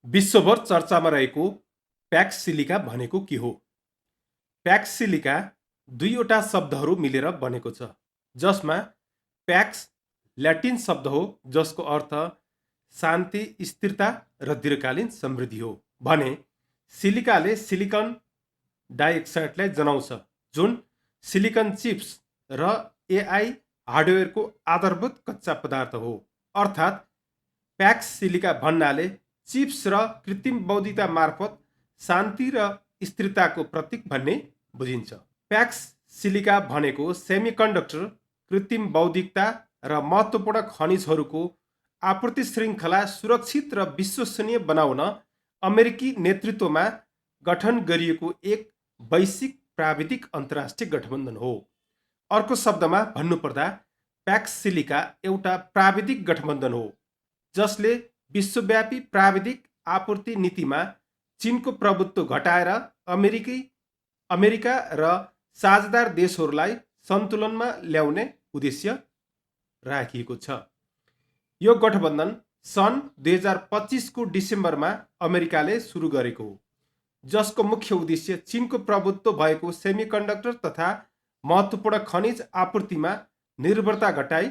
विश्वभर चर्चामा रहेको प्याक्स सिलिका भनेको के हो? प्याक्स सिलिका दुईवटा शब्दहरू मिलेर बनेको छ, जसमा प्याक्स ल्याटिन शब्द हो जसको अर्थ शान्ति, स्थिरता र दीर्घकालीन समृद्धि हो भने सिलिकाले सिलिकन डाइअक्साइडलाई जनाउँछ, जुन सिलिकन चिप्स र एआई हार्डवेयरको आधारभूत कच्चा पदार्थ हो। अर्थात् प्याक्स सिलिका भन्नाले चिप्स र कृत्रिम बौद्धिकता मार्फत शान्ति र स्थिरताको प्रतीक भन्ने बुझिन्छ। प्याक्स सिलिका भनेको सेमिकन्डक्टर, कृत्रिम बौद्धिकता र महत्त्वपूर्ण खनिजहरूको आपूर्ति श्रृङ्खला सुरक्षित र विश्वसनीय बनाउन अमेरिकी नेतृत्वमा गठन गरिएको एक वैश्विक प्राविधिक अन्तर्राष्ट्रिय गठबन्धन हो। अर्को शब्दमा भन्नुपर्दा प्याक्स सिलिका एउटा प्राविधिक गठबन्धन हो जसले विश्वव्यापी प्राविधिक आपूर्ति नीतिमा चीनको प्रभुत्व घटाएर अमेरिका र साझेदार देशहरूलाई सन्तुलनमा ल्याउने उद्देश्य राखिएको छ। यो गठबन्धन सन् 2025 को डिसेम्बरमा अमेरिकाले सुरु गरेको हो, जसको मुख्य उद्देश्य चीनको प्रभुत्व भएको सेमिकन्डक्टर तथा महत्त्वपूर्ण खनिज आपूर्तिमा निर्भरता घटाई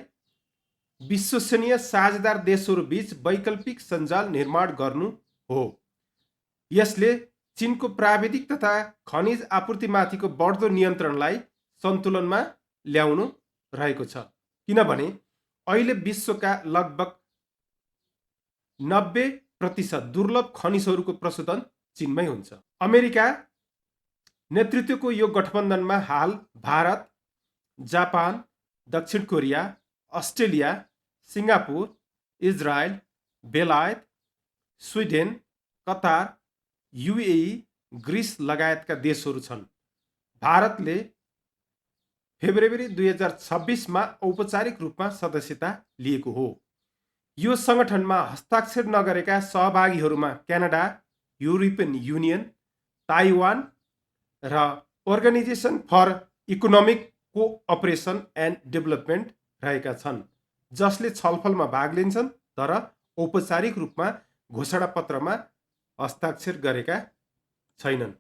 विश्वसनीय साझेदार देशहरूबीच वैकल्पिक सञ्जाल निर्माण गर्नु हो। यसले चीनको प्राविधिक तथा खनिज आपूर्तिमाथिको बढ्दो नियन्त्रणलाई सन्तुलनमा ल्याउनु रहेको छ, किनभने अहिले विश्वका लगभग 90% दुर्लभ खनिजहरूको प्रशोधन चीनमै हुन्छ। अमेरिका नेतृत्वको यो गठबन्धनमा हाल भारत, जापान, दक्षिण कोरिया, अस्ट्रेलिया, सिङ्गापुर, इजरायल, बेलायत, स्विडेन, कतार, युएई, ग्रिस लगायतका देशहरू छन्। भारतले फेब्रुअरी 2026 मा औपचारिक रूपमा सदस्यता लिएको हो। यो सङ्गठनमा हस्ताक्षर नगरेका सहभागीहरूमा क्यानाडा, युरोपियन युनियन, ताइवान र organisation for economic cooperation and development रहेका छन्, जसले छलफलमा भाग लिन्छन् तर औपचारिक रूपमा घोषणापत्रमा हस्ताक्षर गरेका छैनन्।